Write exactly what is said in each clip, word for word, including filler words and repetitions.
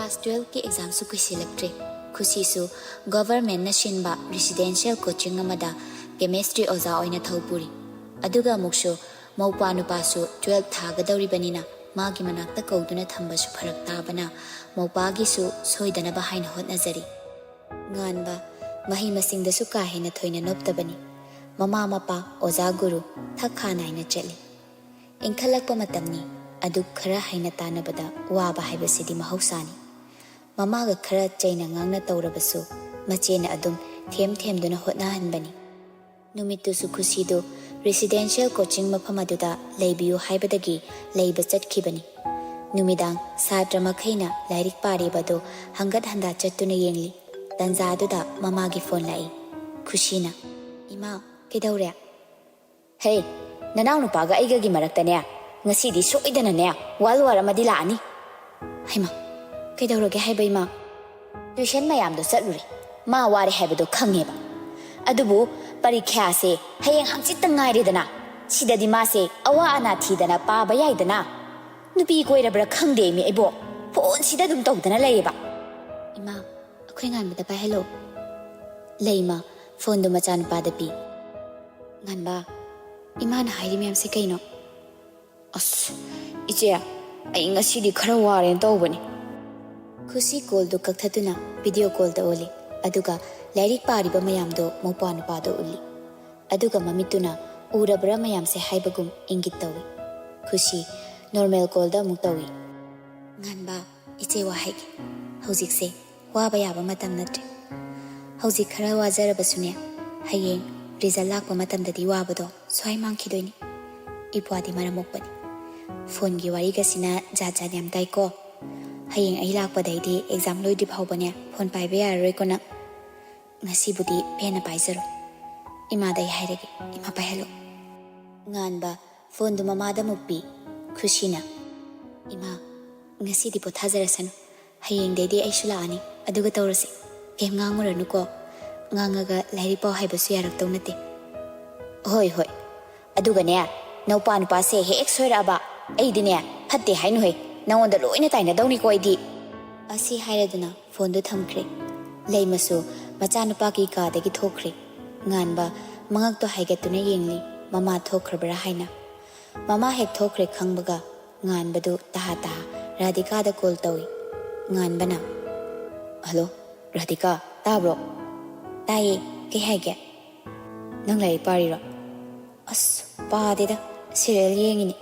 Class ꯇꯨꯌꯦꯜꯐꯀꯤ ꯑꯦꯛꯖꯥꯝꯁꯨ ꯀꯨꯏꯁꯤꯜꯂꯛꯇ꯭ꯔꯦ꯫ ꯈꯨꯁꯤꯁꯨ ꯒꯣꯚꯔꯃꯦꯟꯠꯅ ꯁꯤꯟꯕ ꯔꯤꯁꯤꯗꯦꯟꯁꯤꯌꯦꯜ coaching ꯑꯃꯗ ꯀꯦꯃꯦꯁꯇ꯭ꯔꯤ ꯑꯣꯖꯥ ꯑꯣꯏꯅ ꯊꯧ ꯄꯨꯔꯤ꯫ ꯑꯗꯨꯒ ꯑꯃꯨꯛꯁꯨ ꯃꯧꯄ꯭ꯋꯥ ꯅꯨꯄꯥꯁꯨ ꯇꯨꯌꯦꯜꯐ ꯊꯥꯒꯗꯧꯔꯤꯕꯅꯤꯅ ꯃꯥꯒꯤ ꯃꯅꯥꯛꯇ ꯀꯧꯗꯨꯅ ꯊꯝꯕꯁꯨ ꯐꯔꯛ ꯇꯥꯕꯅ ꯃꯧꯄꯥꯒꯤꯁꯨ ꯁꯣꯏꯗꯅꯕ ꯍꯥꯏꯅ ꯍꯣꯠꯅꯖꯔꯤ꯫ ꯉꯥꯟꯕ, ꯃꯍꯩ ꯃꯁꯤꯡꯗꯁꯨ ꯀꯥ ꯍꯦꯟꯅ ꯊꯣꯏꯅ ꯅꯣꯞꯇꯕꯅꯤ꯫ ꯃꯃꯥ ꯃꯄꯥ, ꯑꯣꯖꯥ ꯒꯨꯔꯨ ꯊꯛ ꯈꯥ ꯅꯥꯏꯅ ꯆꯠꯂꯤ꯫ ꯏꯟꯈꯠꯂꯛꯄ ꯃꯇꯝꯅꯤ, ꯑꯗꯨꯛ ꯈꯔ ꯍꯩꯅ ꯇꯥꯟꯅꯕꯗ ꯋꯥꯕ ꯍꯥꯏꯕꯁꯤꯗꯤ ꯃꯍꯧꯁꯥꯅꯤ꯫ ꯃꯃꯥꯒ ꯈꯔ ꯆꯩꯅ ꯉꯥꯡꯅ ꯇꯧꯔꯕꯁꯨ ꯃꯆꯦꯅ ꯑꯗꯨꯝ ꯊꯦꯝ ꯊꯦꯝꯗꯨꯅ ꯍꯣꯠꯅꯍꯟꯕꯅꯤ꯫ ꯅꯨꯃꯤꯠꯇꯨꯁꯨ ꯈꯨꯁꯤꯗꯨ ꯔꯤꯁꯤꯗꯦꯟꯁꯤꯌꯦꯜ ꯀꯣꯆꯤꯡ ꯃꯐꯝ ꯑꯗꯨꯗ ꯂꯩꯕꯤꯌꯨ ꯍꯥꯏꯕꯗꯒꯤ ꯂꯩꯕ ꯆꯠꯈꯤꯕꯅꯤ꯫ ꯅꯨꯃꯤꯗꯥꯡ ꯁꯥꯇ꯭ꯔ ꯃꯈꯩꯅ ꯂꯥꯏꯔꯤꯛ ꯄꯥꯔꯤꯕꯗꯨ ꯍꯪꯒꯠ ꯍꯟꯗꯥ ꯆꯠꯇꯨꯅ ꯌꯦꯡꯂꯤ꯫ ꯇꯟꯖꯥꯗꯨꯗ ꯃꯃꯥꯒꯤ ꯐꯣꯟ ꯂꯥꯛꯏ꯫ ꯈꯨꯁꯤꯅ, "ꯏꯃꯥ, ꯀꯩꯗꯧꯔꯦ?" "ꯍꯦ, ꯅꯅꯥꯎ ꯅꯨꯄꯥꯒ ꯑꯩꯒꯒꯤ ꯃꯔꯛꯇꯅꯦ, ꯉꯁꯤꯗꯤ ꯁꯣꯏꯗꯅꯅꯦ ꯋꯥꯔꯜ ꯋꯥꯔ ꯑꯃꯗꯤ ꯂꯥꯛꯑꯅꯤ꯫" "ꯍꯩꯃꯥ, ꯀꯩꯗꯧꯔꯒꯦ ꯍꯥꯏꯕ ꯏꯃꯥ?" "ꯇ꯭ꯌꯨꯁꯟ ꯃꯌꯥꯝꯗꯣ ꯆꯠꯂꯨꯔꯦ, ꯃꯥ ꯋꯥꯔꯦ ꯍꯥꯏꯕꯗꯣ ꯈꯪꯉꯦꯕ꯫ ꯑꯗꯨꯕꯨ ꯄꯔꯤꯈ꯭ꯌꯥꯁꯦ ꯍꯌꯦꯡ ꯍꯪꯆꯤꯠꯇ ꯉꯥꯏꯔꯦꯗꯅ꯫ ꯁꯤꯗꯗꯤ ꯃꯥꯁꯦ ꯑꯋꯥ ꯑꯅꯥ ꯊꯤꯗꯅ ꯄꯥꯕ ꯌꯥꯏꯗꯅ꯫ ꯅꯨꯄꯤ ꯀꯣꯏꯔꯕ꯭ꯔꯥ ꯈꯪꯗꯦ ꯃꯤ ꯑꯩꯕꯣ, ꯐꯣꯟꯁꯤꯗ ꯑꯗꯨꯝ ꯇꯧꯗꯅ ꯂꯩꯌꯦꯕ꯫" "ꯏꯃꯥ, ꯑꯩꯈꯣꯏ ꯉꯥꯟꯕꯗ ꯄꯥꯏꯍꯜꯂꯣ꯫" "ꯂꯩ ꯏꯃꯥ, ꯐꯣꯟꯗꯨ ꯃꯆꯥꯅꯨꯄꯥꯗ ꯄꯤ꯫" "ꯉꯥꯟꯕ, ꯏꯃꯥꯅ ꯍꯥꯏꯔꯤ ꯃꯌꯥꯝꯁꯦ ꯀꯩꯅꯣ?" "ꯑꯁ, ꯏꯆꯦ, ꯑꯩ ꯉꯁꯤꯗꯤ ꯈꯔ ꯋꯥꯔꯦꯅ ꯇꯧꯕꯅꯤ꯫" ꯈꯨꯁꯤ ꯀꯣꯜꯗꯨ ꯀꯛꯊꯠꯇꯨꯅ ꯚꯤꯗꯤꯑꯣ ꯀꯣꯜꯗ ꯑꯣꯜꯂꯤ, ꯑꯗꯨꯒ ꯂꯥꯏꯔꯤꯛ ꯄꯥꯔꯤꯕ ꯃꯌꯥꯝꯗꯨ ꯃꯧꯄ꯭ꯋꯥ ꯅꯨꯄꯥꯗ ꯎꯠꯂꯤ꯫ ꯑꯗꯨꯒ ꯃꯃꯤꯠꯇꯨꯅ ꯎꯔꯕ꯭ꯔꯥ ꯃꯌꯥꯝꯁꯦ ꯍꯥꯏꯕꯒꯨꯝ ꯏꯪꯒꯤꯠ ꯇꯧꯏ꯫ ꯈꯨꯁꯤ ꯅꯣꯔꯃꯦꯜ ꯀꯣꯜꯗ ꯑꯃꯨꯛ ꯇꯧꯏ꯫ "ꯉꯥꯟꯕ, ꯏꯆꯦ ꯋꯥ ꯍꯥꯏꯒꯦ꯫ ꯍꯧꯖꯤꯛꯁꯦ ꯋꯥꯕ ꯌꯥꯕ ꯃꯇꯝ ꯅꯠꯇ꯭ꯔꯦ꯫ ꯍꯧꯖꯤꯛ ꯈꯔ ꯋꯥꯖꯔꯕꯁꯨꯅꯦ, ꯍꯌꯦꯡ ꯔꯤꯖꯜ ꯂꯥꯛꯄ ꯃꯇꯝꯗꯗꯤ ꯋꯥꯕꯗꯣ ꯁ꯭ꯋꯥꯏ ꯃꯥꯡꯈꯤꯗꯣꯏꯅꯤ꯫" "ꯏꯄ꯭ꯋꯥꯗꯤ ꯃꯔꯝ ꯃꯣꯛꯄꯅꯤ꯫ ꯐꯣꯟꯒꯤ ꯋꯥꯔꯤꯒꯁꯤꯅ ꯖꯥꯠ ꯖꯥꯠ ꯌꯥꯝ ꯇꯥꯏꯀꯣ꯫ ꯍꯌꯦꯡ ꯑꯩ ꯂꯥꯛꯄꯗꯩꯗꯤ ꯑꯦꯛꯖꯥꯝ ꯂꯣꯏꯗ꯭ꯔꯤ ꯐꯥꯎꯕꯅꯦ ꯐꯣꯟ ꯄꯥꯏꯕ ꯌꯥꯔꯔꯣꯏꯀꯣ ꯅꯪ꯫ ꯉꯁꯤꯕꯨꯗꯤ ꯄꯦꯟꯅ ꯄꯥꯏꯖꯔꯣ꯫ ꯏꯃꯥꯗ ꯑꯩ ꯍꯥꯏꯔꯒꯦ, ꯏꯃꯥ ꯄꯥꯏꯍꯜꯂꯣ꯫" ꯉꯥꯟꯕ ꯐꯣꯟꯗꯨ ꯃꯃꯥꯗ ꯑꯃꯨꯛ ꯄꯤ꯫ ꯈꯨꯁꯤꯅ, "ꯏꯃꯥ, ꯉꯁꯤꯗꯤ ꯄꯣꯊꯥꯖꯔꯁꯅꯨ꯫ ꯍꯌꯦꯡꯗꯩꯗꯤ ꯑꯩꯁꯨ ꯂꯥꯛꯑꯅꯤ, ꯑꯗꯨꯒ ꯇꯧꯔꯁꯤ꯫ ꯀꯩꯝ ꯉꯥꯡꯉꯨꯔꯅꯨꯀꯣ꯫ ꯉꯥꯡꯉꯒ ꯂꯥꯏꯔꯤꯛ ꯄꯥꯎ ꯍꯥꯏꯕꯁꯨ ꯌꯥꯔꯛꯇꯧ ꯅꯠꯇꯦ꯫" "ꯍꯣꯏ, ꯍꯣꯏ꯫ ꯑꯗꯨꯒꯅꯦ, ꯅꯧꯄꯥ ꯅꯨꯄꯥꯁꯦ ꯍꯦꯛ ꯁꯣꯏꯔꯛꯑꯕ, ꯑꯩꯗꯤꯅꯦ, ꯐꯠꯇꯦ ꯍꯥꯏꯅꯨꯍꯦ꯫ ꯅꯉꯣꯟꯗ ꯂꯣꯏꯅ ꯇꯥꯏꯅꯗꯧꯅꯤꯀꯣ ꯑꯩꯗꯤ꯫" ꯑꯁꯤ ꯍꯥꯏꯔꯗꯨꯅ ꯐꯣꯟꯗꯨ ꯊꯝꯈ꯭ꯔꯦ꯫ ꯂꯩꯃꯁꯨ ꯃꯆꯥꯅꯨꯄꯥꯒꯤ ꯀꯥꯗꯒꯤ ꯊꯣꯛꯈ꯭ꯔꯦ꯫ ꯉꯥꯟꯕ ꯃꯉꯛꯇꯣ ꯍꯥꯏꯒꯠꯇꯨꯅ ꯌꯦꯡꯂꯤ, ꯃꯃꯥ ꯊꯣꯛꯈ꯭ꯔꯕ꯭ꯔꯥ ꯍꯥꯏꯅ꯫ ꯃꯃꯥ ꯍꯦꯛ ꯊꯣꯛꯈ꯭ꯔꯦ ꯈꯪꯕꯒ ꯉꯥꯟꯕꯗꯨ ꯇꯍꯥ ꯇꯍꯥ ꯔꯥꯙꯤꯀꯥꯗ ꯀꯣꯜ ꯇꯧꯏ꯫ ꯉꯥꯟꯕꯅ, "ꯍꯜꯂꯣ, ꯔꯥꯙꯤꯀꯥ, ꯇꯥꯕ꯭ꯔꯣ?" "ꯇꯥꯏꯌꯦ, ꯀꯩ ꯍꯥꯏꯒꯦ?" "ꯅꯪ ꯂꯥꯏꯔꯤꯛ ꯄꯥꯔꯤꯔꯣ?" "ꯑꯁ, ꯄꯥꯗꯦꯗ, ꯁꯤꯔꯤꯌꯦꯜ ꯌꯦꯡꯉꯤꯅꯤ꯫"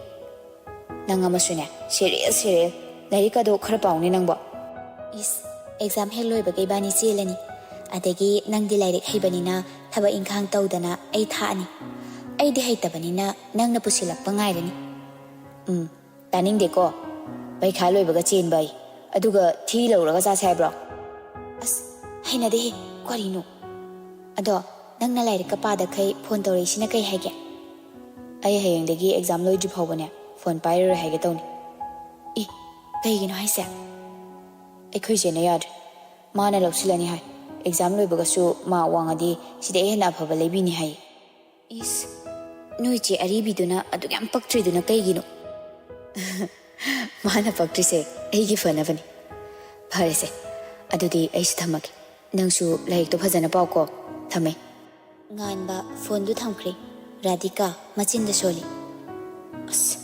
"ꯅꯪ ꯑꯃꯁꯨꯅꯦ, ꯁꯤꯔꯤꯌꯦꯜ, ꯁꯤꯔꯤꯌꯦꯜ꯫ ꯂꯥꯏꯔꯤꯛꯀꯗꯣ ꯈꯔ ꯄꯥꯎꯅꯦ ꯅꯪꯕꯣ꯫" "ꯏꯁ, ꯑꯦꯛꯖꯥꯝ ꯍꯦꯛ ꯂꯣꯏꯕꯒ ꯏꯕꯥꯅꯤ ꯆꯦꯜꯂꯅꯤ꯫ ꯑꯗꯒꯤ ꯅꯪꯗꯤ ꯂꯥꯏꯔꯤꯛ ꯍꯩꯕꯅꯤꯅ ꯊꯕꯛ ꯏꯪꯈꯥꯡ ꯇꯧꯗꯅ ꯑꯩ ꯊꯥꯛꯑꯅꯤ꯫ ꯑꯩꯗꯤ ꯍꯩꯇꯕꯅꯤꯅ ꯅꯪꯅ ꯄꯨꯁꯤꯜꯂꯛꯄ ꯉꯥꯏꯔꯅꯤ꯫" "ꯎꯝ, ꯇꯥꯅꯤꯡꯗꯦꯀꯣ꯫ ꯄꯩꯈꯥ ꯂꯣꯏꯕꯒ ꯆꯦꯟꯕ ꯑꯩ꯫ ꯑꯗꯨꯒ ꯊꯤ ꯂꯧꯔꯒ ꯆꯥꯁꯦ ꯍꯥꯏꯕ꯭ꯔꯣ?" "ꯑꯁ, ꯍꯩꯅꯗꯦꯍꯦ, ꯀꯔꯤꯅꯣ? ꯑꯗꯣ ꯅꯪꯅ ꯂꯥꯏꯔꯤꯛꯀ ꯄꯥꯗꯈꯩ ꯐꯣꯟ ꯇꯧꯔꯛꯏꯁꯤꯅ ꯀꯩ ꯍꯥꯏꯒꯦ?" "ꯑꯩ ꯍꯌꯦꯡꯗꯒꯤ ꯑꯦꯛꯖꯥꯝ ꯂꯣꯏꯗ꯭ꯔꯤ ꯐꯥꯎꯕꯅꯦ ꯐꯣꯟ ꯄꯥꯏꯔꯔꯣꯏ ꯍꯥꯏꯒꯦ ꯇꯧꯅꯤ꯫" "ꯏ, ꯀꯩꯒꯤꯅꯣ ꯍꯥꯏꯁꯦ?" "ꯑꯩꯈꯣꯏ ꯆꯦꯅ ꯌꯥꯗ꯭ꯔꯦ꯫ ꯃꯥꯅ ꯂꯧꯁꯤꯜꯂꯅꯤ ꯍꯥꯏ꯫ ꯑꯦꯛꯖꯥꯝ ꯂꯣꯏꯕꯒꯁꯨ ꯃꯥ ꯋꯥꯡꯉꯗꯤ ꯁꯤꯗꯩ ꯍꯦꯟꯅ ꯑꯐꯕ ꯂꯩꯕꯤꯅꯤ ꯍꯥꯏ꯫" "ꯏꯁ, ꯅꯣꯏ ꯆꯦ ꯑꯔꯤꯕꯤꯗꯨꯅ ꯑꯗꯨꯛ ꯌꯥꯝ ꯄꯛꯇ꯭ꯔꯤꯗꯨꯅ ꯀꯩꯒꯤꯅꯣ?" "ꯃꯥꯅ ꯄꯛꯇ꯭ꯔꯤꯁꯦ ꯑꯩꯒꯤ ꯐꯅꯕꯅꯤ꯫ ꯐꯔꯦꯁꯦ, ꯑꯗꯨꯗꯤ ꯑꯩꯁꯨ ꯊꯝꯃꯒꯦ꯫ ꯅꯪꯁꯨ ꯂꯥꯏꯔꯤꯛꯇꯣ ꯐꯖꯅ ꯄꯥꯎꯀꯣ꯫ ꯊꯝꯃꯦ꯫" ꯉꯥꯟꯕ ꯐꯣꯟꯗꯨ ꯊꯝꯈ꯭ꯔꯦ꯫ ꯔꯥꯙꯤꯀꯥ ꯃꯆꯤꯟꯗ ꯁꯣꯜꯂꯤ꯫ "ꯑꯁ,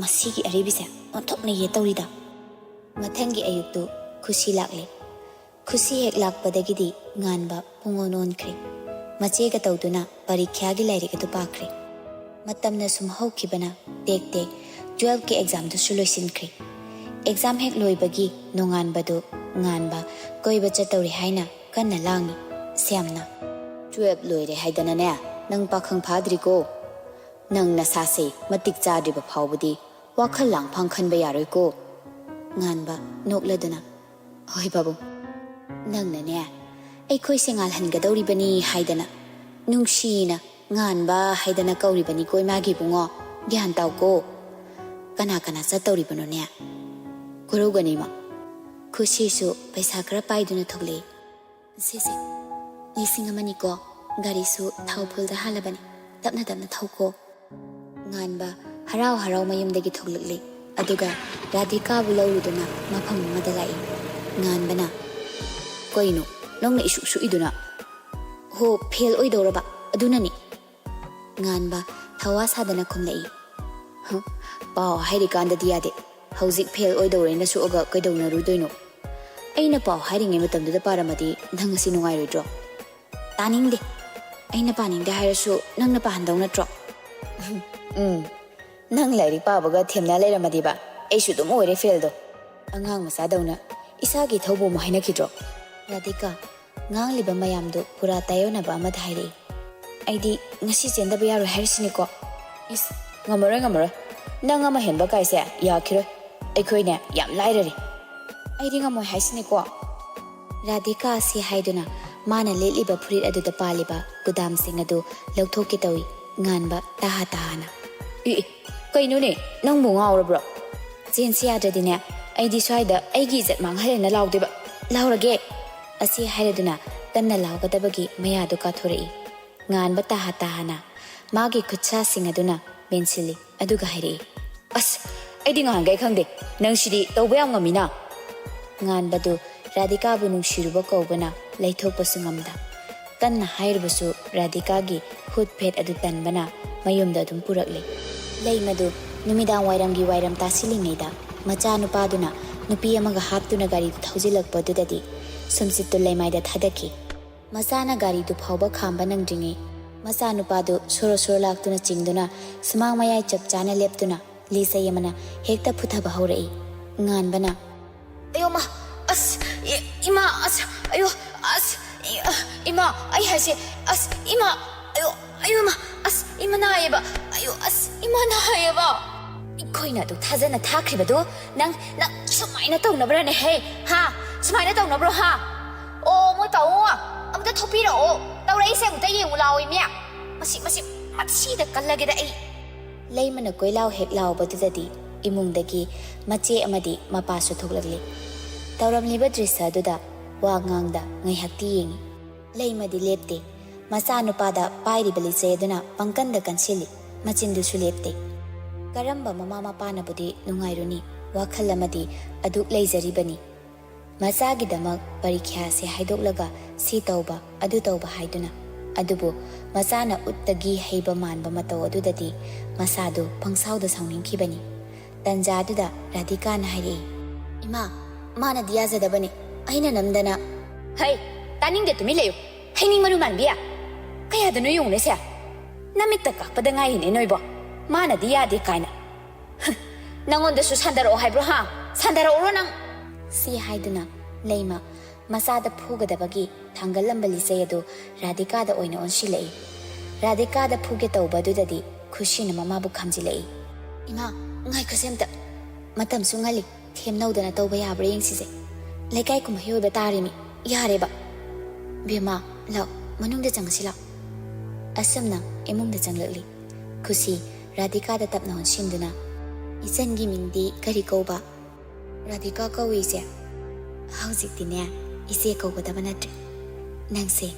ꯃꯁꯤꯒꯤ ꯑꯔꯤꯕꯤꯁꯦ ꯑꯣꯟꯊꯣꯛꯅ ꯌꯦ ꯇꯧꯔꯤꯗ꯫" ꯃꯊꯪꯒꯤ ꯑꯌꯨꯛꯇꯨ ꯈꯨꯁꯤ ꯂꯥꯛꯂꯦ꯫ ꯈꯨꯁꯤ ꯍꯦꯛ ꯂꯥꯛꯄꯗꯒꯤꯗꯤ ꯉꯥꯟꯕ ꯄꯨꯡꯑꯣꯟ ꯑꯣꯟꯈ꯭ꯔꯦ꯫ ꯃꯆꯦꯒ ꯇꯧꯗꯨꯅ ꯄꯔꯤꯈ꯭ꯌꯥꯒꯤ ꯂꯥꯏꯔꯤꯛ ꯑꯗꯨ ꯄꯥꯈ꯭ꯔꯦ꯫ ꯃꯇꯝꯅ ꯁꯨꯝ ꯍꯧꯈꯤꯕꯅ ꯇꯦꯛ ꯇꯦꯛ ꯇꯨꯋꯦꯜꯐꯀꯤ ꯑꯦꯛꯖꯥꯝꯗꯨꯁꯨ ꯂꯣꯏꯁꯤꯟꯈ꯭ꯔꯦ꯫ ꯑꯦꯛꯖꯥꯝ ꯍꯦꯛ ꯂꯣꯏꯕꯒꯤ ꯅꯣꯡꯉꯥꯟꯕꯗꯨ ꯉꯥꯟꯕ ꯀꯣꯏꯕ ꯆꯠꯇꯧꯔꯦ ꯍꯥꯏꯅ ꯀꯟꯅ ꯂꯥꯡꯉꯤ ꯁ꯭ꯌꯥꯝꯅ꯫ "ꯇꯨꯋꯦꯜꯐ ꯂꯣꯏꯔꯦ ꯍꯥꯏꯗꯅꯅꯦ, ꯅꯪ ꯄꯥꯈꯪ ꯐꯥꯗ꯭ꯔꯤꯀꯣ꯫ ꯅꯪ ꯅꯁꯥꯁꯦ ꯃꯇꯤꯛ ꯆꯥꯗ꯭ꯔꯤꯕ ꯐꯥꯎꯕꯗꯤ ꯋꯥꯈꯜ ꯂꯥꯡꯐꯥꯡ ꯈꯟꯕ ꯌꯥꯔꯣꯏꯀꯣ꯫" ꯉꯥꯟꯕ ꯅꯣꯛꯂꯗꯨꯅ, "ꯍꯣꯏ ꯄꯥꯕꯨꯡ, ꯅꯪꯅꯅꯦ ꯑꯩꯈꯣꯏꯁꯦ ꯉꯥꯜꯍꯟꯒꯗꯧꯔꯤꯕꯅꯤ ꯍꯥꯏꯗꯅ ꯅꯨꯡꯁꯤꯅ ꯉꯥꯟꯕ ꯍꯥꯏꯗꯅ ꯀꯧꯔꯤꯕꯅꯤꯀꯣ ꯏꯃꯥꯒꯤ ꯏꯕꯨꯡꯉꯣ꯫ ꯒ꯭ꯌꯥꯟ ꯇꯥꯎꯀꯣ꯫ ꯀꯅꯥ ꯀꯅꯥ ꯆꯠꯇꯧꯔꯤꯕꯅꯣꯅꯦ?" "ꯀꯣꯔꯧꯒꯅꯤꯃ꯫" ꯈꯨꯁꯤꯁꯨ ꯄꯩꯁꯥ ꯈꯔ ꯄꯥꯏꯗꯨꯅ ꯊꯣꯛꯂꯛꯏ꯫ "ꯁꯦ ꯁꯦ, ꯂꯤꯁꯤꯡ ꯑꯃꯅꯤꯀꯣ꯫ ꯒꯥꯔꯤꯁꯨ ꯊꯥꯎ ꯐꯨꯜꯗ ꯍꯥꯜꯂꯕꯅꯤ꯫ ꯇꯞꯅ ꯇꯞꯅ ꯊꯧꯀꯣ꯫" ꯉꯥꯟꯕ ꯍꯔꯥꯎ ꯍꯔꯥꯎ ꯃꯌꯨꯝꯗꯒꯤ ꯊꯣꯛꯂꯛꯂꯤ꯫ ꯑꯗꯨꯒ ꯔꯥꯙꯤꯀꯥꯕꯨ ꯂꯧꯔꯨꯗꯨꯅ ꯃꯐꯝ ꯑꯃꯗ ꯂꯥꯛꯏ꯫ ꯉꯥꯟꯕꯅ, "ꯀꯩꯅꯣ ꯅꯪꯅ ꯏꯁꯨꯛ ꯁꯨꯛꯏꯗꯨꯅ?" "ꯍꯣ, ꯐꯦꯜ ꯑꯣꯏꯗꯧꯔꯕ, ꯑꯗꯨꯅꯅꯤ꯫" ꯉꯥꯟꯕ ꯊꯋꯥ ꯁꯥꯗꯅ ꯈꯨꯝꯂꯛꯏ꯫ "ꯍ, ꯄꯥꯎ ꯍꯥꯏꯔꯤꯀꯥꯟꯗꯗꯤ ꯌꯥꯗꯦ꯫ ꯍꯧꯖꯤꯛ ꯐꯦꯜ ꯑꯣꯏꯗꯧꯔꯦꯅ ꯁꯣꯛꯑꯒ ꯀꯩꯗꯧꯅꯔꯨꯗꯣꯏꯅꯣ? ꯑꯩꯅ ꯄꯥꯎ ꯍꯥꯏꯔꯤꯉꯩ ꯃꯇꯝꯗꯨꯗ ꯄꯥꯔꯝꯃꯗꯤ ꯅꯪ ꯉꯁꯤ ꯅꯨꯡꯉꯥꯏꯔꯣꯏꯗ꯭ꯔꯣ?" "ꯇꯥꯅꯤꯡꯗꯦ꯫ ꯑꯩꯅ ꯄꯥꯅꯤꯡꯗꯦ ꯍꯥꯏꯔꯁꯨ ꯅꯪꯅ ꯄꯥꯍꯟꯗꯧ ꯅꯠꯇ꯭ꯔꯣ?" "ꯎꯝ, ꯅꯪ ꯂꯥꯏꯔꯤꯛ ꯄꯥꯕꯒ ꯊꯦꯝꯅ ꯂꯩꯔꯝꯃꯗꯤꯕ ꯑꯩꯁꯨ ꯑꯗꯨꯝ ꯑꯣꯏꯔꯦ ꯐꯦꯜꯗꯣ꯫ ꯑꯉꯥꯡ ꯃꯆꯥꯗꯧꯅ ꯏꯁꯥꯒꯤ ꯊꯧꯕ ꯑꯃ ꯍꯥꯏꯅꯈꯤꯗ꯭ꯔꯣ?" ꯔꯥꯙꯤꯀꯥ ꯉꯥꯡꯂꯤꯕ ꯃꯌꯥꯝꯗꯨ ꯄꯨꯔꯥ ꯇꯥꯏꯌꯣꯟꯅꯕ ꯑꯃꯗ ꯍꯥꯏꯔꯛꯏ꯫ "ꯑꯩꯗꯤ ꯉꯁꯤ ꯆꯦꯟꯗꯕ ꯌꯥꯔꯣꯏ ꯍꯥꯏꯔꯤꯁꯤꯅꯤꯀꯣ?" "ꯏꯁ, ꯉꯝꯃꯔꯣꯏ, ꯉꯝꯃꯔꯣꯏ꯫ ꯅꯪ ꯑꯃ ꯍꯦꯟꯕ ꯀꯥꯏꯁꯦ ꯌꯥꯈꯤꯔꯣꯏ꯫ ꯑꯩꯈꯣꯏꯅꯦ ꯌꯥꯝ ꯂꯥꯏꯔꯔꯤ꯫ ꯑꯩꯗꯤ ꯉꯝꯃꯣꯏ ꯍꯥꯏꯁꯤꯅꯤꯀꯣ꯫" ꯔꯥꯙꯤꯀꯥ ꯑꯁꯤ ꯍꯥꯏꯗꯨꯅ ꯃꯥꯅ ꯂꯤꯠꯂꯤꯕ ꯐꯨꯔꯤꯠ ꯑꯗꯨꯗ ꯄꯥꯜꯂꯤꯕ ꯒꯨꯗꯥꯝꯁꯤꯡ ꯑꯗꯨ ꯂꯧꯊꯣꯛꯀꯦ ꯇꯧꯏ꯫ ꯉꯥꯟꯕ ꯇꯍꯥ ꯇꯍꯥꯅ, "ꯏ, ꯏ, ꯀꯩꯅꯣꯅꯦ, ꯅꯪꯕꯨ ꯉꯥꯎꯔꯕ꯭ꯔꯣ? ꯆꯦꯟꯁꯤ ꯌꯥꯗ꯭ꯔꯗꯤꯅꯦ, ꯑꯩꯗꯤ ꯁ꯭ꯋꯥꯏꯗ ꯑꯩꯒꯤ ꯏꯖꯠ ꯃꯥꯡꯍꯜꯂꯦꯅ ꯂꯥꯎꯗꯣꯏꯕ꯫ ꯂꯥꯎꯔꯒꯦ!" ꯑꯁꯤ ꯍꯥꯏꯔꯗꯨꯅ ꯀꯟꯅ ꯂꯥꯎꯒꯗꯕꯒꯤ ꯃꯌꯥꯗꯨ ꯀꯥꯊꯣꯔꯛꯏ꯫ ꯉꯥꯟꯕ ꯇꯍꯥ ꯇꯍꯥꯅ ꯃꯥꯒꯤ ꯈꯨꯠꯁꯥꯁꯤꯡ ꯑꯗꯨꯅ ꯃꯦꯟꯁꯤꯜꯂꯤ, ꯑꯗꯨꯒ ꯍꯥꯏꯔꯛꯏ, "ꯑꯁ, ꯑꯩꯗꯤ ꯉꯍꯥꯟꯈꯩ ꯈꯪꯗꯦ, ꯅꯪ ꯁꯤꯗꯤ ꯇꯧꯕ ꯌꯥꯝ ꯉꯝꯃꯤꯅ!" ꯉꯥꯟꯕꯗꯨ ꯔꯥꯙꯤꯀꯥꯕꯨ ꯅꯨꯡꯁꯤꯔꯨꯕ ꯀꯧꯕꯅ ꯂꯩꯊꯣꯛꯄꯁꯨ ꯉꯝꯗ꯫ ꯀꯟꯅ ꯍꯥꯏꯔꯨꯕꯁꯨ ꯔꯥꯙꯤꯀꯥꯒꯤ ꯍꯨꯠ ꯐꯦꯠ ꯑꯗꯨ ꯇꯟꯕꯅ ꯃꯌꯨꯝꯗ ꯑꯗꯨꯝ ꯄꯨꯔꯛꯂꯦ꯫ ꯂꯩꯃꯗꯨ ꯅꯨꯃꯤꯗꯥꯡ ꯋꯥꯏꯔꯝꯒꯤ ꯋꯥꯏꯔꯝ ꯇꯥꯁꯤꯜꯂꯤꯉꯩꯗ ꯃꯆꯥꯅꯨꯄꯥꯗꯨꯅ ꯅꯨꯄꯤ ꯑꯃꯒ ꯍꯥꯞꯇꯨꯅ ꯒꯥꯔꯤꯗꯨ ꯊꯧꯖꯤꯜꯂꯛꯄꯗꯨꯗꯗꯤ ꯁꯨꯝꯁꯤꯠꯇꯨ ꯂꯩꯃꯥꯏꯗ ꯊꯥꯗꯈꯤ꯫ ꯃꯆꯥꯅ ꯒꯥꯔꯤꯗꯨ ꯐꯥꯎꯕ ꯈꯥꯝꯕ ꯅꯪꯗ꯭ꯔꯤꯉꯩ ꯃꯆꯥꯅꯨꯄꯥꯗꯨ ꯁꯣꯔꯣ ꯁꯣꯔꯣ ꯂꯥꯛꯇꯨꯅ ꯆꯤꯡꯗꯨꯅ ꯁꯨꯃꯥꯡ ꯃꯌꯥꯏ ꯆꯞ ꯆꯥꯅ ꯂꯦꯞꯇꯨꯅ ꯂꯤꯆꯩ ꯑꯃꯅ ꯍꯦꯛꯇ ꯐꯨꯊꯕ ꯍꯧꯔꯛꯏ꯫ ꯉꯥꯟꯕꯅ, "ꯑꯌꯣ ꯃꯥ, ꯑꯁ, ꯏ-, ꯏꯃꯥ, ꯑꯁ, ꯑꯌꯣ, ꯑꯁ, ꯏ-, ꯑ, ꯏꯃꯥ, ꯑꯩ ꯍꯥꯏꯁꯦ, ꯑꯁ, ꯏꯃꯥ, ꯑꯌꯣ, ꯑꯌꯣ ꯃꯥ, ꯑꯁ, ꯏꯃꯥ ꯅꯥꯏꯌꯦꯕ, ꯑꯌꯣ, ꯑꯁ, ꯏꯃꯥ ꯅꯥꯏꯌꯦꯕ!" ꯑꯩꯈꯣꯏꯅ ꯑꯗꯨ ꯊꯥꯖꯅ ꯊꯥꯈ꯭ꯔꯤꯕꯗꯨ ꯅꯪ, ꯅꯪ ꯁꯨꯃꯥꯏꯅ ꯇꯧꯅꯕ꯭ꯔꯅꯦ ꯍꯦ? ꯍꯥ? ꯁꯨꯃꯥꯏꯅ ꯇꯧꯅꯕ꯭ꯔꯣ ꯍꯥ? ꯑꯣ, ꯃꯣꯏ ꯄꯥꯕꯨꯡ, ꯑꯃꯨꯛꯇ ꯊꯣꯛꯄꯤꯔꯛꯑꯣ, ꯇꯧꯔꯛꯏꯁꯦ ꯑꯃꯨꯛꯇ ꯌꯦꯡꯉꯨ ꯂꯥꯎ, ꯏꯃꯤ꯫ ꯃꯁꯤ, ꯃꯁꯤ, ꯃꯁꯤꯗ ꯀꯜꯂꯒꯦꯗ ꯑꯩ꯫ ꯂꯩꯃꯅ ꯀꯣꯏꯂꯥꯎ ꯍꯦꯛ ꯂꯥꯎꯕꯗꯨꯗꯗꯤ ꯏꯃꯨꯡꯗꯒꯤ ꯃꯆꯦ ꯑꯃꯗꯤ ꯃꯄꯥꯁꯨ ꯊꯣꯛꯂꯛꯂꯦ꯫ ꯇꯧꯔꯝꯂꯤꯕ ꯗ꯭ꯔꯤꯁ꯭ꯌ ꯑꯗꯨꯗ ꯋꯥ ꯉꯥꯡꯗ ꯉꯥꯏꯍꯥꯛꯇꯤ ꯌꯦꯡꯉꯤ꯫ ꯂꯩꯃꯗꯤ ꯂꯦꯞꯇꯦ꯫ ꯃꯆꯥꯅꯨꯄꯥꯗ ꯄꯥꯏꯔꯤꯕ ꯂꯤꯆꯩ ꯑꯗꯨꯅ ꯄꯪꯀꯟꯗ ꯀꯟꯁꯤꯜꯂꯤ꯫ ꯃꯆꯤꯟꯗꯨꯁꯨ ꯂꯦꯞꯇꯦ꯫ ꯀꯔꯝꯕ ꯃꯃꯥ ꯃꯄꯥꯅꯕꯨꯗꯤ ꯅꯨꯡꯉꯥꯏꯔꯨꯅꯤ? ꯋꯥꯈꯜ ꯑꯃꯗꯤ ꯑꯗꯨꯛ ꯂꯩꯖꯔꯤꯕꯅꯤ꯫ ꯃꯆꯥꯒꯤꯗꯃꯛ ꯄꯔꯤꯈ꯭ꯌꯥꯁꯦ ꯍꯥꯏꯗꯣꯛꯂꯒ ꯁꯤ ꯇꯧꯕ, ꯑꯗꯨ ꯇꯧꯕ ꯍꯥꯏꯗꯨꯅ꯫ ꯑꯗꯨꯕꯨ ꯃꯆꯥꯅ ꯎꯠꯇꯒꯤ ꯍꯩꯕ ꯃꯥꯟꯕ ꯃꯇꯧ ꯑꯗꯨꯗꯗꯤ ꯃꯁꯥꯗꯨ ꯄꯪꯁꯥꯎꯗ ꯁꯥꯎꯅꯤꯡꯈꯤꯕꯅꯤ꯫ ꯇꯟꯖꯥꯗꯨꯗ ꯔꯥꯙꯤꯀꯥꯅ ꯍꯥꯏꯔꯛꯏ, "ꯏꯃꯥ, ꯃꯥꯅꯗꯤ ꯌꯥꯖꯗꯕꯅꯦ, ꯑꯩꯅ ꯅꯝꯗꯅ꯫" "ꯍꯩ, ꯇꯥꯅꯤꯡꯗꯦ, ꯇꯨꯃꯤꯟ ꯂꯩꯌꯨ꯫ ꯍꯩꯅꯤꯡ ꯃꯔꯨ ꯃꯥꯟꯕꯤ, ꯀꯌꯥꯗꯅꯣ ꯌꯦꯡꯉꯨꯅꯦ ꯁꯦ꯫ ꯅꯃꯤꯠꯇ ꯀꯥꯞꯄꯗ ꯉꯥꯏꯔꯤꯅꯦ ꯅꯣꯏꯕꯣ꯫ ꯃꯥꯅꯗꯤ ꯌꯥꯗꯦ ꯀꯥꯏꯅ꯫ ꯍ, ꯅꯪꯉꯣꯟꯗꯁꯨ ꯁꯥꯟꯗꯔꯛꯑꯣ ꯍꯥꯏꯕ꯭ꯔꯣ ꯍꯥ? ꯁꯥꯟꯗꯔꯛꯎꯔꯣ ꯅꯪ?" ꯁꯤ ꯍꯥꯏꯗꯨꯅ ꯂꯩꯃ ꯃꯆꯥꯗ ꯐꯨꯒꯗꯕꯒꯤ ꯊꯥꯡꯒꯠꯂꯝꯕ ꯂꯤꯆꯩ ꯑꯗꯨ ꯔꯥꯙꯤꯀꯥꯗ ꯑꯣꯏꯅ ꯑꯣꯟꯁꯤꯜꯂꯛꯏ꯫ ꯔꯥꯙꯤꯀꯥꯗ ꯐꯨꯒꯦ ꯇꯧꯕ ꯑꯗꯨꯗꯗꯤ ꯈꯨꯁꯤꯅ ꯃꯃꯥꯕꯨ ꯈꯥꯝꯖꯤꯜꯂꯛꯏ꯫ "ꯏꯃꯥ, ꯉꯥꯏꯈꯣꯁꯦ ꯑꯝꯇ꯫ ꯃꯇꯝꯁꯨ ꯉꯜꯂꯤ, ꯊꯦꯝꯅꯧꯗꯅ ꯇꯧꯕ ꯌꯥꯕ꯭ꯔꯥ ꯌꯦꯡꯁꯤꯁꯦ꯫ ꯂꯩꯀꯥꯏ ꯀꯨꯝꯍꯩ ꯑꯣꯏꯕ ꯇꯥꯔꯤꯃꯤ, ꯌꯥꯔꯦꯕ꯫ ꯕꯦꯝꯃ, ꯂꯥꯛ, ꯃꯅꯨꯡꯗ ꯆꯪꯉꯁꯤ ꯂꯥꯛ꯫" ꯑꯁꯨꯝꯅ ꯏꯃꯨꯡꯗ ꯆꯪꯂꯛꯂꯤ꯫ ꯈꯨꯁꯤ ꯔꯥꯙꯤꯀꯥꯗ ꯇꯞꯅ ꯑꯣꯟꯁꯤꯟꯗꯨꯅ, "ꯏꯆꯟꯒꯤ ꯃꯤꯡꯗꯤ ꯀꯔꯤ ꯀꯧꯕ?" "ꯔꯥꯙꯤꯀꯥ ꯀꯧꯏ, ꯏꯆꯦ꯫" "ꯍꯧꯖꯤꯛꯇꯤꯅꯦ, ꯏꯆꯦ ꯀꯧꯒꯗꯕ ꯅꯠꯇ꯭ꯔꯦ꯫ ꯅꯪꯁꯦ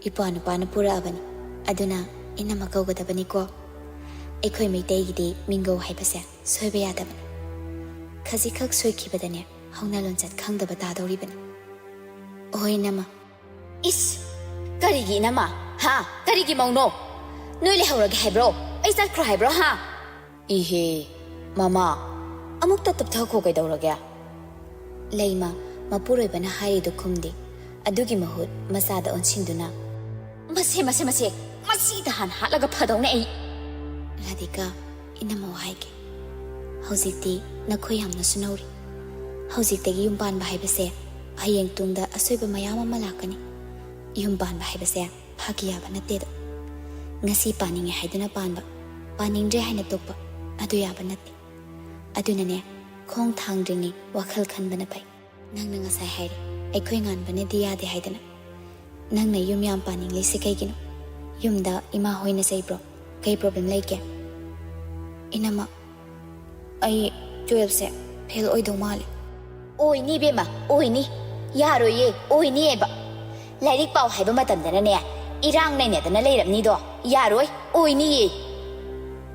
ꯏꯄ꯭ꯋꯥ ꯅꯨꯄꯥꯅ ꯄꯨꯔꯛꯑꯕꯅꯤ, ꯑꯗꯨꯅ ꯏꯅꯝꯃ ꯀꯧꯒꯗꯕꯅꯤꯀꯣ꯫ ꯑꯩꯈꯣꯏ ꯃꯩꯇꯩꯒꯤꯗꯤ ꯃꯤꯡꯒꯧ ꯍꯥꯏꯕꯁꯦ ꯁꯣꯏꯕ ꯌꯥꯗꯕꯅꯤ꯫ ꯈꯖꯤꯛꯈꯛ ꯁꯣꯏꯈꯤꯕꯗꯅꯦ, ꯍꯧꯅ ꯂꯣꯟꯆꯠ ꯈꯪꯗꯕ ꯇꯥꯗꯧꯔꯤꯕꯅꯤ꯫ ꯑꯣꯍꯣꯏ, ꯏꯅꯝꯃ꯫" "ꯏꯁ! ꯀꯔꯤꯒꯤ ꯏꯅꯝꯃ? ꯍꯥ? ꯀꯔꯤꯒꯤ ꯃꯧꯅꯣ? ꯅꯣꯏ ꯂꯩꯍꯧꯔꯒꯦ ꯍꯥꯏꯕ꯭ꯔꯣ? ꯑꯩ ꯆꯠꯈ꯭ꯔꯣ ꯍꯥꯏꯕ꯭ꯔꯣ ꯍꯥ?" "ꯏꯍꯦ, ꯃꯃꯥ, ꯑꯃꯨꯛꯇ ꯇꯞꯊꯈꯣ ꯀꯩꯗꯧꯔꯒꯦ?" ꯂꯩꯃ ꯃꯄꯨꯔꯣꯏꯕꯅ ꯍꯥꯏꯔꯤꯗꯨ ꯈꯨꯝꯗꯦ꯫ ꯑꯗꯨꯒꯤ ꯃꯍꯨꯠ ꯃꯆꯥꯗ ꯑꯣꯟꯁꯤꯟꯗꯨꯅ, "ꯃꯁꯦ, ꯃꯁꯦ, ꯃꯁꯦ, ꯃꯁꯤꯗ ꯍꯥꯟꯅ ꯍꯥꯠꯂꯒ ꯐꯗꯧꯅꯦ ꯑꯩ꯫" "ꯔꯥꯙꯤꯀꯥ, ꯏꯅꯝꯃ ꯍꯥꯏꯒꯦ꯫ ꯍꯧꯖꯤꯛꯇꯤ ꯅꯈꯣꯏ ꯌꯥꯝꯅꯁꯨ ꯅꯧꯔꯤ꯫ ꯍꯧꯖꯤꯛꯇꯒꯤ ꯌꯨꯝ ꯄꯥꯟꯕ ꯍꯥꯏꯕꯁꯦ ꯍꯌꯦꯡ ꯇꯨꯡꯗ ꯑꯁꯣꯏꯕ ꯃꯌꯥꯝ ꯑꯃ ꯂꯥꯛꯀꯅꯤ꯫ ꯌꯨꯝ ꯄꯥꯟꯕ ꯍꯥꯏꯕꯁꯦ ꯐꯥꯒꯤ ꯌꯥꯕ ꯅꯠꯇꯦꯗꯣ꯫ ꯉꯁꯤ ꯄꯥꯅꯤꯡꯉꯦ ꯍꯥꯏꯗꯨꯅ ꯄꯥꯟꯕ, ꯄꯥꯅꯤꯡꯗ꯭ꯔꯦ ꯍꯥꯏꯅ ꯇꯣꯛꯄ, ꯑꯗꯨ ꯌꯥꯕ ꯅꯠꯇꯦ꯫ ꯑꯗꯨꯅꯅꯦ, ꯈꯣꯡ ꯊꯥꯡꯗ꯭ꯔꯤꯉꯩ ꯋꯥꯈꯜ ꯈꯟꯕꯅ ꯐꯩ꯫ ꯅꯪꯅ ꯉꯁꯥꯏ ꯍꯥꯏꯔꯦ, ꯑꯩꯈꯣꯏ ꯉꯥꯟꯕꯅꯗꯤ ꯌꯥꯗꯦ ꯍꯥꯏꯗꯅ꯫ ꯅꯪꯅ ꯌꯨꯝ ꯌꯥꯝ ꯄꯥꯅꯤꯡꯂꯤꯁꯦ ꯀꯩꯒꯤꯅꯣ? ꯌꯨꯝꯗ ꯏꯃꯥ ꯍꯣꯏꯅ ꯆꯩꯕ꯭ꯔꯣ? ꯀꯩ problem ꯂꯩꯒꯦ?" "ꯏꯅꯝꯃ, ꯑꯩ twelve ꯁꯦ fail ꯑꯣꯏꯗꯧ ꯃꯥꯜꯂꯦ꯫" "ꯑꯣꯏꯅꯤ ꯏꯕꯦꯝꯃ, ꯑꯣꯏꯅꯤ꯫ ꯌꯥꯔꯣꯏꯌꯦ, ꯑꯣꯏꯅꯤꯑꯕ꯫ ꯂꯥꯏꯔꯤꯛ ꯄꯥꯎ ꯍꯥꯏꯕ ꯃꯇꯝꯗꯅꯅꯦ, ꯏꯔꯥꯡ ꯅꯩꯅꯗꯅ ꯂꯩꯔꯝꯅꯤꯗꯣ꯫ ꯌꯥꯔꯣꯏ, ꯑꯣꯏꯅꯤꯌꯦ꯫"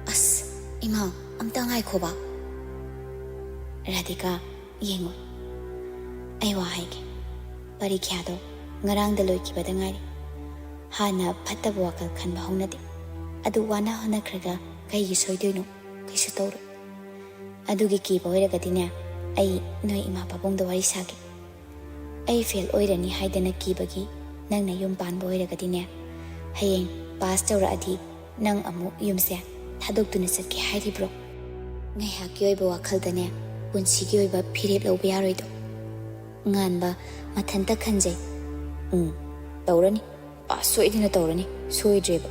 "ꯑꯁ, ꯏꯃꯥ, ꯑꯝꯇ ꯉꯥꯏꯈꯣꯕ꯫ ꯔꯥꯙꯤꯀꯥ, ꯌꯦꯡꯉꯣ, ꯑꯩ ꯋꯥ ꯍꯥꯏꯒꯦ꯫ ꯄꯔꯤꯈ꯭ꯌꯥꯗꯣ ꯉꯔꯥꯡꯗ ꯂꯣꯏꯈꯤꯕꯗ ꯉꯥꯏꯔꯤ꯫ ꯍꯥꯟꯅ ꯐꯠꯇꯕ ꯋꯥꯈꯜ ꯈꯟꯕ ꯍꯧꯅꯗꯦ꯫ ꯑꯗꯨ ꯋꯥꯅ ꯍꯣꯠꯅꯈ꯭ꯔꯒ ꯀꯩꯒꯤ ꯁꯣꯏꯗꯣꯏꯅꯣ? ꯀꯩꯁꯨ ꯇꯧꯔꯣꯏ꯫ ꯑꯗꯨꯒꯤ ꯀꯤꯕ ꯑꯣꯏꯔꯒꯗꯤꯅꯦ, ꯑꯩ ꯅꯣꯏ ꯏꯃꯥ ꯄꯥꯕꯨꯡꯗ ꯋꯥꯔꯤ ꯁꯥꯒꯦ꯫ ꯑꯩ ꯐꯦꯜ ꯑꯣꯏꯔꯅꯤ ꯍꯥꯏꯗꯅ ꯀꯤꯕꯒꯤ ꯅꯪꯅ ꯌꯨꯝ ꯄꯥꯟꯕ ꯑꯣꯏꯔꯒꯗꯤꯅꯦ, ꯍꯌꯦꯡ ꯄꯥꯁ ꯇꯧꯔꯛꯑꯗꯤ ꯅꯪ ꯑꯃꯨꯛ ꯌꯨꯝꯁꯦ ꯊꯥꯗꯣꯛꯇꯨꯅ ꯆꯠꯀꯦ ꯍꯥꯏꯔꯤꯕ꯭ꯔꯣ? ꯉꯥꯏꯍꯥꯛꯀꯤ ꯑꯣꯏꯕ ꯋꯥꯈꯜꯗꯅꯦ ꯄꯨꯟꯁꯤꯒꯤ ꯑꯣꯏꯕ ꯐꯤꯔꯦꯞ ꯂꯧꯕ ꯌꯥꯔꯣꯏꯗꯣ꯫ ꯉꯥꯟꯕ ꯃꯊꯟꯇ ꯈꯟꯖꯩ꯫ ꯎꯝ, ꯇꯧꯔꯅꯤ꯫ ꯄꯥꯁ ꯁꯣꯏꯗꯅ ꯇꯧꯔꯅꯤ꯫ ꯁꯣꯏꯗ꯭ꯔꯦꯕ꯫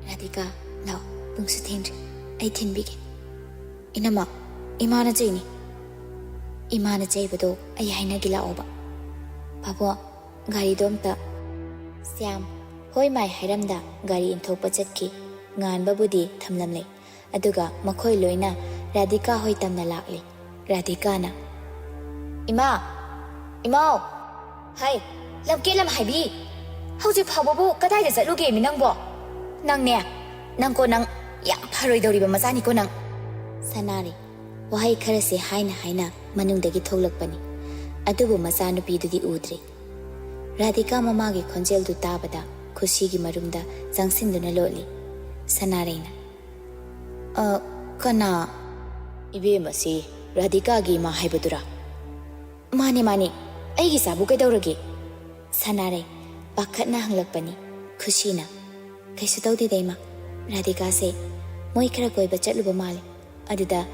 ꯔꯥꯙꯤꯀꯥ, ꯂꯥꯛꯑꯣ, ꯄꯨꯡꯁꯨ ꯊꯦꯡꯗ꯭ꯔꯤ꯫ ꯑꯩ ꯊꯤꯟꯕꯤꯒꯦ꯫ ꯏꯅꯝꯃ, ꯏꯃꯥꯅ ꯆꯩꯅꯤ꯫ ꯏꯃꯥꯅ ꯆꯩꯕꯗꯣ ꯑꯩ ꯍꯥꯏꯅꯒꯦ ꯂꯥꯛꯑꯣꯕ꯫ ꯄꯥꯕꯣ, ꯒꯥꯔꯤꯗꯣ ꯑꯝꯇ꯫ ꯁ꯭ꯌꯥꯝ, ꯍꯣꯏ ꯃꯥꯏ ꯍꯥꯏꯔꯝꯗ ꯒꯥꯔꯤ ꯏꯟꯊꯣꯛꯄ ꯆꯠꯈꯤ꯫ ꯉꯥꯟꯕꯕꯨꯗꯤ ꯊꯝꯂꯝꯂꯦ꯫ ꯑꯗꯨꯒ ꯃꯈꯣꯏ ꯂꯣꯏꯅ ꯔꯥꯙꯤꯀꯥ ꯍꯣꯏ ꯇꯝꯅ ꯂꯥꯛꯂꯤ꯫ ꯔꯥꯙꯤꯀꯥꯅ, "ꯏꯃꯥ! ꯏꯃꯥꯎ! ꯍꯥꯏ, ꯂꯝꯀꯦꯠ ꯂꯝ ꯍꯥꯏꯕꯤ! ꯍꯧꯖꯤꯛ ꯐꯥꯎꯕꯕꯨ ꯀꯗꯥꯏꯗ ꯆꯠꯂꯨꯒꯦꯃꯤ ꯅꯪꯕꯣ? ꯅꯪꯅꯦ, ꯅꯪꯀꯣ ꯅꯪ ꯌꯥꯝ ꯐꯔꯣꯏꯗꯧꯔꯤꯕ ꯃꯆꯥꯅꯤꯀꯣ ꯅꯪ!" ꯁꯅꯥꯔꯩ ꯋꯥꯍꯩ ꯈꯔꯁꯦ ꯍꯥꯏꯅ ꯍꯥꯏꯅ ꯃꯅꯨꯡꯗꯒꯤ ꯊꯣꯛꯂꯛꯄꯅꯤ꯫ ꯑꯗꯨꯕꯨ ꯃꯆꯥꯅꯨꯄꯤꯗꯨꯗꯤ ꯎꯗ꯭ꯔꯦ꯫ ꯔꯥꯙꯤꯀꯥ ꯃꯃꯥꯒꯤ ꯈꯣꯟꯖꯦꯜꯗꯨ ꯇꯥꯕꯗ ꯈꯨꯁꯤꯒꯤ ꯃꯔꯨꯝꯗ ꯆꯪꯁꯤꯟꯗꯨꯅ ꯂꯣꯠꯂꯤ꯫ ꯁꯅꯥꯔꯩꯅ, "ꯑ, ꯀꯅꯥ?" "ꯏꯕꯦꯝꯃꯁꯤ ꯔꯥꯙꯤꯀꯥꯒꯤ ꯏꯃꯥ ꯍꯥꯏꯕꯗꯨꯔꯥ?" "ꯃꯥꯅꯦ, ꯃꯥꯅꯦ꯫ ꯑꯩꯒꯤ ꯏꯆꯥꯕꯨ ꯀꯩꯗꯧꯔꯒꯦ?" ꯁꯅꯥꯔꯩ ꯄꯥꯈꯠꯅ ꯍꯪꯂꯛꯄꯅꯤ꯫ ꯈꯨꯁꯤꯅ, "ꯀꯩꯁꯨ ꯇꯧꯗꯦꯗ ꯏꯃꯥ, ꯔꯥꯙꯤꯀꯥꯁꯦ ꯃꯣꯏ ꯈꯔ ꯀꯣꯏꯕ ꯆꯠꯂꯨꯕ ꯃꯥꯜꯂꯦ꯫ ꯑꯗꯨꯗ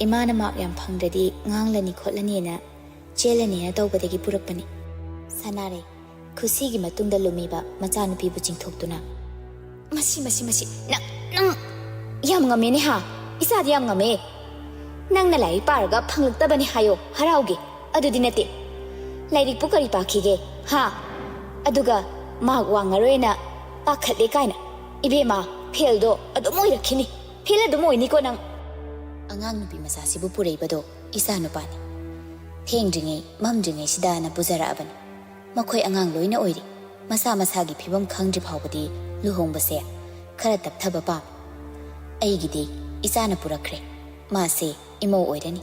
ꯏꯃꯥꯅ ꯃꯥꯛ ꯌꯥꯝ ꯐꯪꯗ꯭ꯔꯗꯤ ꯉꯥꯡꯂꯅꯤ ꯈꯣꯠꯂꯅꯤꯅ ꯆꯦꯜꯂꯅꯤꯅ ꯇꯧꯕꯗꯒꯤ ꯄꯨꯔꯛꯄꯅꯤ꯫" ꯁꯅꯥꯔꯩ ꯈꯨꯁꯤꯒꯤ ꯃꯇꯨꯡꯗ ꯂꯨꯝꯃꯤꯕ ꯃꯆꯥꯅꯨꯄꯤꯕꯨ ꯆꯤꯡꯊꯣꯛꯇꯨꯅ, "ꯃꯁꯤ, ꯃꯁꯤ, ꯃꯁꯤ, ꯅꯪ, ꯅꯪ ꯌꯥꯝ ꯉꯝꯃꯦꯅꯦ ꯍꯥ? ꯏꯆꯥꯗꯤ ꯌꯥꯝ ꯉꯝꯃꯦ꯫ ꯅꯪꯅ ꯂꯥꯏꯔꯤꯛ ꯄꯥꯔꯒ ꯐꯪꯂꯛꯇꯕꯅꯤ ꯍꯥꯏꯌꯣ, ꯍꯔꯥꯎꯒꯦ꯫ ꯑꯗꯨꯗꯤ ꯅꯠꯇꯦ, ꯂꯥꯏꯔꯤꯛꯄꯨ ꯀꯔꯤ ꯄꯥꯈꯤꯒꯦ ꯍꯥ? ꯑꯗꯨꯒ ꯃꯥꯛ ꯋꯥꯡꯉꯔꯣꯏꯅ ꯄꯥꯈꯠꯂꯦ ꯀꯥꯏꯅ꯫ ꯏꯕꯦꯝꯃ, ꯐꯦꯜꯗꯣ ꯑꯗꯨꯝ ꯑꯣꯏꯔꯛꯈꯤꯅꯤ꯫ ꯐꯦꯜ ꯑꯗꯨꯝ ꯑꯣꯏꯅꯤꯀꯣ ꯅꯪ꯫" ꯑꯉꯥꯡ ꯅꯨꯄꯤ ꯃꯆꯥꯁꯤꯕꯨ ꯄꯨꯔꯛꯏꯕꯗꯣ ꯏꯆꯥ ꯅꯨꯄꯥꯅꯤ꯫ ꯊꯦꯡꯗ꯭ꯔꯤꯉꯩ ꯃꯝꯗ꯭ꯔꯤꯉꯩꯁꯤꯗꯅ ꯄꯨꯖꯔꯛꯑꯕꯅꯤ꯫ ꯃꯈꯣꯏ ꯑꯉꯥꯡ ꯂꯣꯏꯅ ꯑꯣꯏꯔꯤ꯫ ꯃꯁꯥ ꯃꯁꯥꯒꯤ ꯐꯤꯕꯝ ꯈꯪꯗ꯭ꯔꯤ ꯐꯥꯎꯕꯗꯤ ꯂꯨꯍꯣꯡꯕꯁꯦ ꯈꯔ ꯇꯞꯊꯕ ꯄꯥꯝꯃꯤ꯫ ꯑꯩꯒꯤꯗꯤ ꯏꯆꯥꯅ ꯄꯨꯔꯛꯈ꯭ꯔꯦ꯫ ꯃꯥꯁꯦ ꯏꯃꯧ ꯑꯣꯏꯔꯅꯤ꯫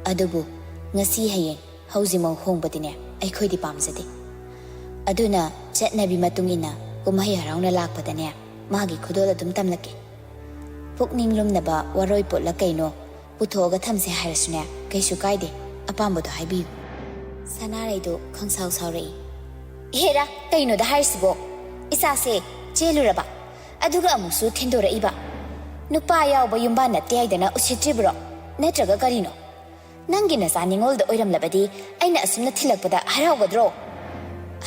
ꯑꯗꯨꯕꯨ ꯉꯁꯤ ꯍꯌꯦꯡ ꯍꯧꯖꯤꯛꯃꯛ ꯍꯣꯡꯕꯗꯤꯅꯦ ꯑꯩꯈꯣꯏꯗꯤ ꯄꯥꯝꯖꯗꯦ꯫ ꯑꯗꯨꯅ ꯆꯠꯅꯕꯤ ꯃꯇꯨꯡ ꯏꯟꯅ ꯀꯨꯝꯍꯩ ꯍꯔꯥꯎꯅ ꯂꯥꯛꯄꯗꯅꯦ ꯃꯥꯒꯤ ꯈꯨꯗꯣꯜ ꯑꯗꯨꯝ ꯇꯝꯂꯛꯀꯦ꯫ ꯄꯨꯛꯅꯤꯡ ꯂꯨꯝꯅꯕ ꯋꯥꯔꯣꯏ ꯄꯣꯠꯂ ꯀꯩꯅꯣ ꯄꯨꯊꯣꯛꯑꯒ ꯊꯝꯁꯦ ꯍꯥꯏꯔꯁꯨꯅꯦ ꯀꯩꯁꯨ ꯀꯥꯏꯗꯦ, ꯑꯄꯥꯝꯕꯗꯣ ꯍꯥꯏꯕꯤꯌꯨ꯫ ꯁꯅꯥꯔꯩꯗꯣ ꯈꯪꯁꯥꯎ ꯁꯥꯎꯔꯛꯏ꯫ ꯍꯦꯔꯥ, ꯀꯩꯅꯣꯗ ꯍꯥꯏꯔꯤꯁꯤꯕꯣ? ꯏꯆꯥꯁꯦ ꯆꯦꯜꯂꯨꯔꯕ, ꯑꯗꯨꯒ ꯑꯃꯨꯛꯁꯨ ꯊꯤꯟꯗꯣꯔꯛꯏꯕ꯫ ꯅꯨꯄꯥ ꯌꯥꯎꯕ ꯌꯨꯝꯕꯥꯟ ꯅꯠꯇꯦ ꯍꯥꯏꯗꯅ ꯎꯁꯤꯠꯇ꯭ꯔꯤꯕ꯭ꯔꯣ? ꯅꯠꯇ꯭ꯔꯒ ꯀꯔꯤꯅꯣ? ꯅꯪꯒꯤ ꯅꯆꯥ ꯅꯤꯉꯣꯜꯗ ꯑꯣꯏꯔꯝꯂꯕꯗꯤ ꯑꯩꯅ ꯑꯁꯨꯝꯅ ꯊꯤꯜꯂꯛꯄꯗ ꯍꯔꯥꯎꯒꯗ꯭ꯔꯣ?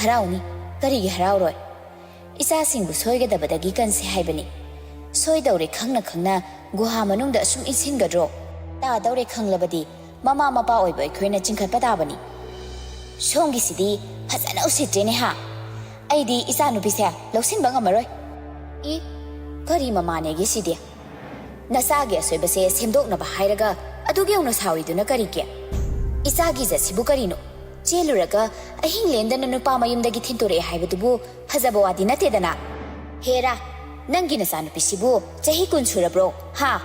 ꯍꯔꯥꯎꯅꯤ, ꯀꯔꯤꯒꯤ ꯍꯔꯥꯎꯔꯣꯏ? ꯏꯆꯥꯁꯤꯡꯕꯨ ꯁꯣꯏꯒꯗꯕꯗꯒꯤ ꯀꯟꯁꯦ ꯍꯥꯏꯕꯅꯤ꯫ ꯁꯣꯏꯗꯧꯔꯦ ꯈꯪꯅ ꯈꯪꯅ ꯒꯨꯍꯥ ꯃꯅꯨꯡꯗ ꯑꯁꯨꯝ ꯏꯟꯁꯤꯟꯒꯗ꯭ꯔꯣ? ꯇꯥꯗꯧꯔꯦ ꯈꯪꯂꯕꯗꯤ ꯃꯃꯥ ꯃꯄꯥ ꯑꯣꯏꯕ ꯑꯩꯈꯣꯏꯅ ꯆꯤꯡꯈꯠꯄ ꯇꯥꯕꯅꯤ꯫ ꯁꯣꯝꯒꯤꯁꯤꯗꯤ ꯐꯖꯅ ꯎꯁꯤꯠꯇ꯭ꯔꯦꯅꯦ ꯍꯥ? ꯑꯩꯗꯤ ꯏꯆꯥꯅꯨꯄꯤꯁꯦ ꯂꯧꯁꯤꯟꯕ ꯉꯝꯃꯔꯣꯏ꯫ ꯏ, ꯀꯔꯤ ꯃꯃꯥꯅꯦꯒꯤ ꯁꯤꯗꯤ? ꯅꯆꯥꯒꯤ ꯑꯁꯣꯏꯕꯁꯦ ꯁꯦꯝꯗꯣꯛꯅꯕ ꯍꯥꯏꯔꯒ ꯑꯗꯨꯛ ꯌꯧꯅ ꯁꯥꯎꯔꯤꯗꯨꯅ ꯀꯔꯤꯒꯤ? ꯏꯆꯥꯒꯤ ꯖꯠꯁꯤꯕꯨ ꯀꯔꯤꯅꯣ? ꯆꯦꯜꯂꯨꯔꯒ ꯑꯍꯤꯡ ꯂꯦꯟꯗꯅ ꯅꯨꯄꯥ ꯃꯌꯨꯝꯗꯒꯤ ꯊꯤꯟꯇꯣꯔꯛꯑꯦ ꯍꯥꯏꯕꯗꯨꯕꯨ ꯐꯖꯕ ꯋꯥꯗꯤ ꯅꯠꯇꯦꯗꯅ꯫ ꯍꯦꯔꯥ, ꯅꯪꯒꯤ ꯅꯆꯥꯅꯨꯄꯤꯁꯤꯕꯨ ꯆꯍꯤ ꯀꯨꯟ ꯁꯨꯔꯕ꯭ꯔꯣ? ꯍꯥ?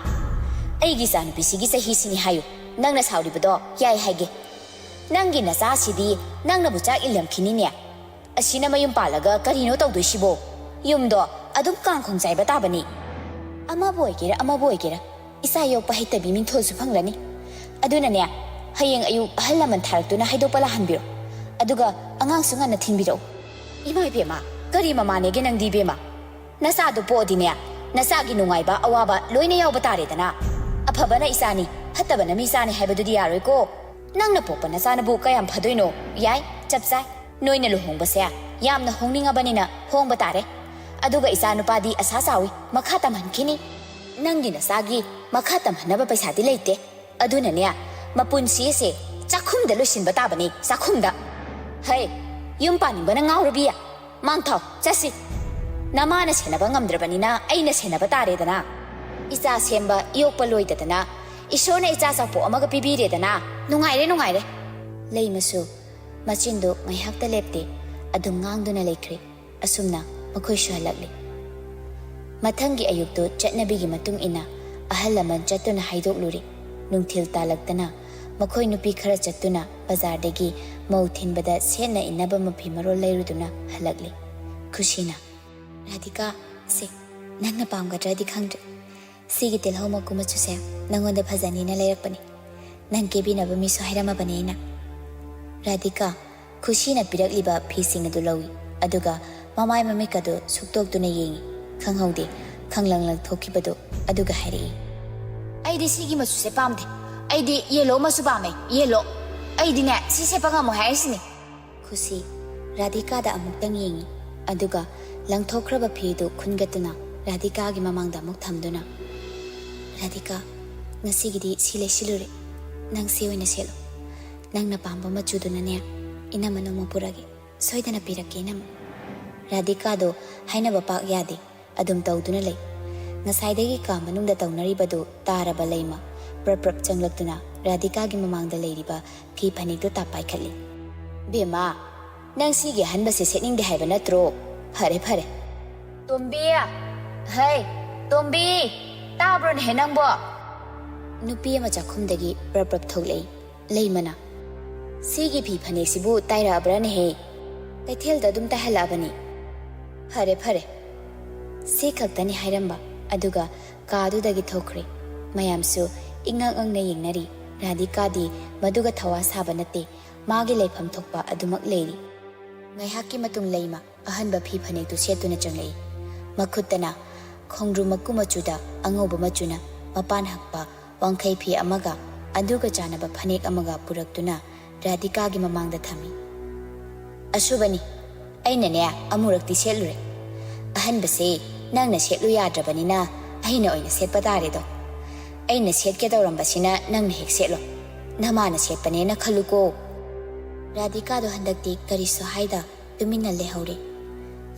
ꯑꯩꯒꯤ ꯏꯆꯥꯅꯨꯄꯤꯁꯤꯒꯤ ꯆꯍꯤꯁꯤꯅꯤ ꯍꯥꯏꯌꯨ꯫ ꯅꯪꯅ ꯁꯥꯎꯔꯤꯕꯗꯣ ꯌꯥꯏ ꯍꯥꯏꯒꯦ꯫ ꯅꯪꯒꯤ ꯅꯆꯥꯁꯤꯗꯤ ꯅꯪꯅꯕꯨ ꯆꯥꯛ ꯏꯜꯂꯝꯈꯤꯅꯤꯅꯦ꯫ ꯑꯁꯤꯅ ꯃꯌꯨꯝ ꯄꯥꯜꯂꯒ ꯀꯔꯤꯅꯣ ꯇꯧꯗꯣꯏꯁꯤꯕꯣ? ꯌꯨꯝꯗꯣ ꯑꯗꯨꯝ ꯀꯥꯡꯈꯣꯡ ꯆꯥꯏꯕ ꯇꯥꯕꯅꯤ꯫ ꯑꯃꯕꯨ ꯑꯣꯏꯒꯦꯔꯥ ꯑꯃꯕꯨ ꯑꯣꯏꯒꯦꯔꯥ, ꯏꯆꯥ ꯌꯣꯛꯄ ꯍꯩꯇꯕꯤ ꯃꯤꯡꯊꯣꯜꯁꯨ ꯐꯪꯂꯅꯤ꯫ ꯑꯗꯨꯅꯅꯦ, ꯍꯌꯦꯡ ꯑꯌꯨꯛ ꯑꯍꯜ ꯂꯃꯟ ꯊꯥꯔꯛꯇꯨꯅ ꯍꯥꯏꯗꯣꯛꯄ ꯂꯥꯛꯍꯟꯕꯤꯔꯣ꯫ ꯑꯗꯨꯒ ꯑꯉꯥꯡꯁꯨ ꯉꯟꯅ ꯊꯤꯟꯕꯤꯔꯛꯎ꯫ ꯏꯃꯥ ꯏꯕꯦꯝꯃ, ꯀꯔꯤ ꯃꯃꯥꯅꯦꯒꯦ ꯅꯪꯗꯤ ꯏꯕꯦꯝꯃ? ꯅꯆꯥꯗꯣ ꯄꯣꯛꯑꯗꯤꯅꯦ, ꯅꯆꯥꯒꯤ ꯅꯨꯡꯉꯥꯏꯕ ꯑꯋꯥꯕ ꯂꯣꯏꯅ ꯌꯥꯎꯕ ꯇꯥꯔꯦꯗꯅ꯫ ꯑꯐꯕꯅ ꯏꯆꯥꯅꯤ, ꯐꯠꯇꯕꯅ ꯃꯤꯆꯥꯅꯤ ꯍꯥꯏꯕꯗꯨꯗꯤ ꯌꯥꯔꯣꯏꯀꯣ꯫ ꯅꯪꯅ ꯄꯣꯛꯄ ꯅꯆꯥꯅꯕꯨ ꯀꯌꯥꯝ ꯐꯗꯣꯏꯅꯣ? ꯌꯥꯏ, ꯆꯞ ꯆꯥꯏ꯫ ꯅꯣꯏꯅ ꯂꯨꯍꯣꯡꯕꯁꯦ ꯌꯥꯝꯅ ꯍꯣꯡꯅꯤꯡꯉꯕꯅꯤꯅ ꯍꯣꯡꯕ ꯇꯥꯔꯦ꯫ ꯑꯗꯨꯒ ꯏꯆꯥ ꯅꯨꯄꯥꯗꯤ ꯑꯁꯥ ꯆꯥꯎꯏ, ꯃꯈꯥ ꯇꯝꯍꯟꯈꯤꯅꯤ꯫ ꯅꯪꯒꯤ ꯅꯆꯥꯒꯤ ꯃꯈꯥ ꯇꯝꯍꯟꯅꯕ ꯄꯩꯁꯥꯗꯤ ꯂꯩꯇꯦ꯫ ꯑꯗꯨꯅꯅꯦ, ꯃꯄꯨꯟꯁꯤꯁꯦ ꯆꯥꯛꯈꯨꯝꯗ ꯂꯣꯏꯁꯤꯟꯕ ꯇꯥꯕꯅꯤ, ꯆꯥꯛꯈꯨꯝꯗ꯫ ꯍꯩ, ꯌꯨꯝ ꯄꯥꯅꯤꯡꯕꯅ ꯉꯥꯎꯔꯕꯤ? ꯃꯥꯡꯊꯥꯎ, ꯆꯠꯁꯤ꯫ ꯅꯃꯥꯅ ꯁꯦꯟꯅꯕ ꯉꯝꯗ꯭ꯔꯕꯅꯤꯅ ꯑꯩꯅ ꯁꯦꯟꯅꯕ ꯇꯥꯔꯦꯗꯅ꯫ ꯏꯆꯥ ꯁꯦꯝꯕ ꯌꯣꯛꯄ ꯂꯣꯏꯗꯗꯅ ꯏꯁꯣꯔꯅ ꯏꯆꯥ ꯆꯥꯄꯣꯛ ꯑꯃꯒ ꯄꯤꯕꯤꯔꯦꯗꯅ꯫ ꯅꯨꯡꯉꯥꯏꯔꯦ, ꯅꯨꯡꯉꯥꯏꯔꯦ꯫ ꯂꯩꯃꯁꯨ ꯃꯆꯤꯟꯗꯨ ꯉꯥꯏꯍꯥꯛꯇ ꯂꯦꯞꯇꯦ, ꯑꯗꯨꯝ ꯉꯥꯡꯗꯨꯅ ꯂꯩꯈ꯭ꯔꯦ꯫ ꯑꯁꯨꯝꯅ ꯃꯈꯣꯏꯁꯨ ꯍꯜꯂꯛꯂꯤ꯫ ꯃꯊꯪꯒꯤ ꯑꯌꯨꯛꯇꯨ ꯆꯠꯅꯕꯤꯒꯤ ꯃꯇꯨꯡ ꯏꯟꯅ ꯑꯍꯜ ꯂꯃꯟ ꯆꯠꯇꯨꯅ ꯍꯥꯏꯗꯣꯛꯂꯨꯔꯦ꯫ ꯅꯨꯡꯊꯤꯜ ꯇꯥꯂꯛꯇꯅ ꯃꯈꯣꯏ ꯅꯨꯄꯤ ꯈꯔ ꯆꯠꯇꯨꯅ ꯕꯖꯥꯔꯗꯒꯤ ꯃꯧ ꯊꯤꯟꯕꯗ ꯁꯦꯠꯅ ꯏꯟꯅꯕ ꯃꯐꯤ ꯃꯔꯣꯜ ꯂꯩꯔꯨꯗꯨꯅ ꯍꯜꯂꯛꯂꯤ꯫ ꯈꯨꯁꯤꯅ, "ꯔꯥꯙꯤꯀꯥ, ꯁꯦ, ꯅꯪꯅ ꯄꯥꯝꯒꯗ꯭ꯔꯗꯤ ꯈꯪꯗ꯭ꯔꯦ꯫ ꯁꯤꯒꯤ ꯇꯤꯜꯍꯧ ꯃꯀꯨ ꯃꯆꯨꯁꯦ ꯅꯪꯉꯣꯟꯗ ꯐꯖꯅꯤꯅ ꯂꯩꯔꯛꯄꯅꯤ꯫ ꯅꯪ ꯀꯦꯕꯤꯅꯕ ꯃꯤꯁꯨ ꯍꯥꯏꯔꯝꯃꯕꯅꯦ ꯑꯩꯅ꯫" ꯔꯥꯙꯤꯀꯥ ꯈꯨꯁꯤꯅ ꯄꯤꯔꯛꯂꯤꯕ ꯐꯤꯁꯤꯡ ꯑꯗꯨ ꯂꯧꯏ, ꯑꯗꯨꯒ ꯃꯃꯥꯏ ꯃꯃꯤꯠꯀꯗꯨ ꯁꯨꯛꯇꯣꯛꯇꯨꯅ ꯌꯦꯡꯏ꯫ ꯈꯪꯍꯧꯗꯦ, ꯈꯪꯂꯪ ꯂꯪꯊꯣꯛꯈꯤꯕꯗꯨ, ꯑꯗꯨꯒ ꯍꯥꯏꯔꯛꯏ, "ꯑꯩꯗꯤ ꯁꯤꯒꯤ ꯃꯆꯨꯁꯦ ꯄꯥꯝꯗꯦ꯫ ꯑꯩꯗꯤ ꯌꯦꯜꯂꯣ ꯃꯆꯨ ꯄꯥꯝꯃꯦ, ꯌꯦꯜꯂꯣ꯫ ꯑꯩꯗꯤꯅꯦ, ꯁꯤ ꯁꯦꯠꯄ ꯉꯝꯃꯣꯏ ꯍꯥꯏꯔꯤꯁꯤꯅꯤ꯫" ꯈꯨꯁꯤ ꯔꯥꯙꯤꯀꯥꯗ ꯑꯃꯨꯛꯇꯪ ꯌꯦꯡꯏ, ꯑꯗꯨꯒ ꯂꯪꯊꯣꯛꯈ꯭ꯔꯕ ꯐꯤꯗꯨ ꯈꯨꯟꯒꯠꯇꯨꯅ ꯔꯥꯙꯤꯀꯥꯒꯤ ꯃꯃꯥꯡꯗ ꯑꯃꯨꯛ ꯊꯝꯗꯨꯅ, "ꯔꯥꯙꯤꯀꯥ, ꯉꯁꯤꯒꯤꯗꯤ ꯁꯤ ꯂꯩꯁꯤꯜꯂꯨꯔꯦ꯫ ꯅꯪ ꯁꯤ ꯑꯣꯏꯅ ꯁꯦꯠꯂꯣ꯫ ꯅꯪꯅ ꯄꯥꯝꯕ ꯃꯆꯨꯗꯨꯅꯅꯦ, ꯏꯅꯝꯃ ꯅꯣꯡꯃ ꯄꯨꯔꯛꯑꯒꯦ꯫ ꯁꯣꯏꯗꯅ ꯄꯤꯔꯛꯀꯦ, ꯏꯅꯝꯃ꯫" ꯔꯥꯙꯤꯀꯥꯗꯣ ꯍꯥꯏꯅꯕ ꯄꯥꯛ ꯌꯥꯗꯦ꯫ ꯑꯗꯨꯝ ꯇꯧꯗꯨꯅ ꯂꯩ꯫ ꯉꯁꯥꯏꯗꯒꯤ ꯀꯥ ꯃꯅꯨꯡꯗ ꯇꯧꯅꯔꯤꯕꯗꯨ ꯇꯥꯔꯕ ꯂꯩꯃ ꯄ꯭ꯔꯞ ꯄ꯭ꯔꯞ ꯆꯪꯂꯛꯇꯨꯅ ꯔꯥꯙꯤꯀꯥꯒꯤ ꯃꯃꯥꯡꯗ ꯂꯩꯔꯤꯕ ꯐꯤ ꯐꯅꯦꯛꯇꯨ ꯇꯥꯞ ꯄꯥꯏꯈꯠꯂꯤ꯫ "ꯕꯦꯝꯃ, ꯅꯪ ꯁꯤꯒꯤ ꯑꯍꯟꯕꯁꯦ ꯁꯦꯠꯅꯤꯡꯗꯦ ꯍꯥꯏꯕ ꯅꯠꯇ꯭ꯔꯣ? ꯐꯔꯦ, ꯐꯔꯦ꯫" "ꯇꯣꯝꯕꯤ! ꯍꯩ, ꯇꯣꯝꯕꯤ! ꯇꯥꯕ꯭ꯔꯣꯅꯦꯍꯦ ꯅꯪꯕꯣ?" ꯅꯨꯄꯤ ꯑꯃ ꯆꯥꯛꯈꯨꯝꯗꯒꯤ ꯄ꯭ꯔꯞ ꯄ꯭ꯔꯞ ꯊꯣꯛꯂꯛꯏ꯫ ꯂꯩꯃꯅ, "ꯁꯤꯒꯤ ꯐꯤ ꯐꯅꯦꯛꯁꯤꯕꯨ ꯇꯥꯏꯔꯛꯑꯕ꯭ꯔꯥꯅꯦꯍꯦ? ꯀꯩꯊꯦꯜꯗ ꯑꯗꯨꯝ ꯇꯥꯏꯍꯜꯂꯛꯑꯕꯅꯤ꯫" "ꯐꯔꯦ, ꯐꯔꯦ꯫" ꯁꯤ ꯈꯛꯇꯅꯤ ꯍꯥꯏꯔꯝꯕ, ꯑꯗꯨꯒ ꯀꯥꯗꯨꯗꯒꯤ ꯊꯣꯛꯈ꯭ꯔꯦ꯫ ꯃꯌꯥꯝꯁꯨ ꯏꯉꯛ ꯉꯛꯅ ꯌꯦꯡꯅꯔꯤ꯫ ꯔꯥꯙꯤꯀꯥꯗꯤ ꯃꯗꯨꯒ ꯊꯋꯥ ꯁꯥꯕ ꯅꯠꯇꯦ, ꯃꯥꯒꯤ ꯂꯩꯐꯝ ꯊꯣꯛꯄ ꯑꯗꯨꯃꯛ ꯂꯩꯔꯤ꯫ ꯉꯥꯏꯍꯥꯛꯀꯤ ꯃꯇꯨꯡ ꯂꯩꯃ ꯑꯍꯟꯕ ꯐꯤ ꯐꯅꯦꯛꯇꯨ ꯁꯦꯠꯇꯨꯅ ꯆꯪꯂꯛꯏ꯫ ꯃꯈꯨꯠꯇꯅ ꯈꯣꯡꯗ꯭ꯔꯨ ꯃꯀꯨ ꯃꯆꯨꯗ ꯑꯉꯧꯕ ꯃꯆꯨꯅ ꯃꯄꯥꯟ ꯍꯛꯄ ꯋꯥꯡꯈꯩ ꯐꯤ ꯑꯃꯒ ꯑꯗꯨꯒ ꯆꯥꯟꯅꯕ ꯐꯅꯦꯛ ꯑꯃꯒ ꯄꯨꯔꯛꯇꯨꯅ ꯔꯥꯙꯤꯀꯥꯒꯤ ꯃꯃꯥꯡꯗ ꯊꯝꯃꯤ꯫ "ꯑꯁꯨꯕꯅꯤ, ꯑꯩꯅꯅꯦ ꯑꯃꯨꯔꯛꯇꯤ ꯁꯦꯠꯂꯨꯔꯦ꯫ ꯑꯍꯟꯕꯁꯦ ꯅꯪꯅ ꯁꯦꯠꯂꯨ ꯌꯥꯗ꯭ꯔꯕꯅꯤꯅ ꯑꯩꯅ ꯑꯣꯏꯅ ꯁꯦꯠꯄ ꯇꯥꯔꯦꯗꯣ꯫ ꯑꯩꯅ ꯁꯦꯠꯀꯦ ꯇꯧꯔꯝꯕꯁꯤꯅ ꯅꯪꯅ ꯍꯦꯛ ꯁꯦꯠꯂꯣ꯫ ꯅꯃꯥꯅ ꯁꯦꯠꯄꯅꯦꯅ ꯈꯜꯂꯨꯀꯣ꯫" ꯔꯥꯙꯤꯀꯥꯗꯣ ꯍꯟꯗꯛꯇꯤ ꯀꯔꯤꯁꯨ ꯍꯥꯏꯗ ꯇꯨꯃꯤꯟꯅ ꯂꯩꯍꯧꯔꯦ꯫